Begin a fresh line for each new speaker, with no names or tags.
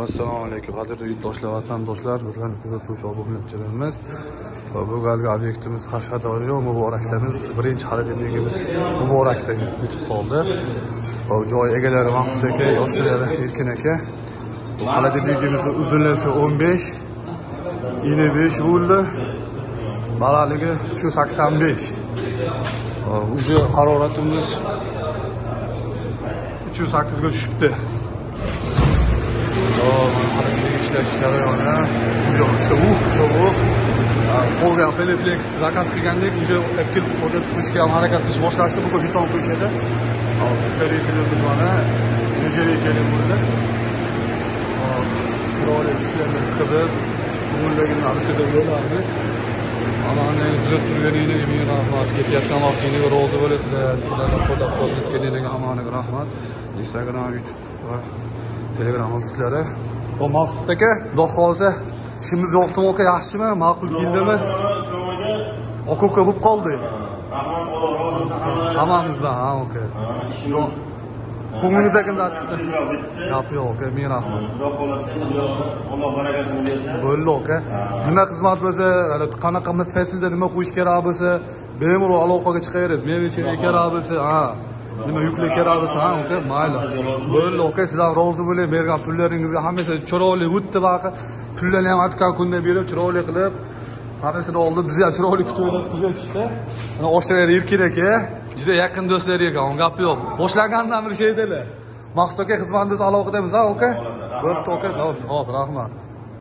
Assalomu alaykum qadrli yurtdoshlar, vatandoshlar, bizlarni kuzatuvchi obunachilarimiz. Va bugungi obyektimiz Qashqadaryo Muborakdamiz. Biz birinchi xaridorligimiz Muborakda bitib qoldi. Va joy egalari Maqsud aka, yoshlari Erkin aka. Bu xaridorligimiz uzunligi 15, ini 5 bo'ldi. Balandligi 385. Уже haroratimiz 308 ga tushibdi. Ishlash jarayoni sovuq. Polga Feliflex zakaz qilgandik, уже olib kelib o'rnatib qo'yishga ham harakat qilish boshlashdi. Bugun beton qo'yishadi. Hop, mana nechalik bo'ldi. Hop, chiroyli ishlarni qilib, ko'ngildagini bitida bo'lamiz. Amanni kuzatib turganingizga ming rahmat. Ketayotgan vaqtingizga rozi bo'lasizlar. Sizlarni qo'llab-quvvatlayotganingizga amaniga rahmat. Instagram, YouTube va Telegram o'zlari. O Maqsud aka, xudo xolasa ishimiz yoqdimi aka, yaxshimi? Ma'qul keldimi? Aka uka bo'lib qoldi.
Rahmat, Alloh rozi bo'lsin.
Hammamizdan, ha aka. Ko'nglingizdagini chiqdi. Gap yo'q aka, ming rahmat.
Xudo xolasa endi bu yoqni Alloh barakasini bersin.
Bo'ldi aka. Nima xizmat bo'lsa, qanaqa faslda nima qo'yish kerak bo'lsa, bemalol aloqaga chiqaverasiz. Meva kerak bo'lsa, ha. Nima yuklar kerak bo'lsa, ha aka, mayli. Bo'ldi aka, sizlar rozi bo'ling, bergan pullaringizga hammasi chiroyli o'tdi baqa. Pullarni ham aytgan kunda berib, chiroyli qilib, hammasini oldi. Bizni ham chiroyli kutib olib kuzatishdi. Mana oshlar Erkin aka, juda yaqin do'stlar ekan, gap yo'q. Boshlangandan bir sheydilar. Maqsud aka xizmatingiz aloqadamiz, ha aka? Bo'pti aka, hop, rahmat.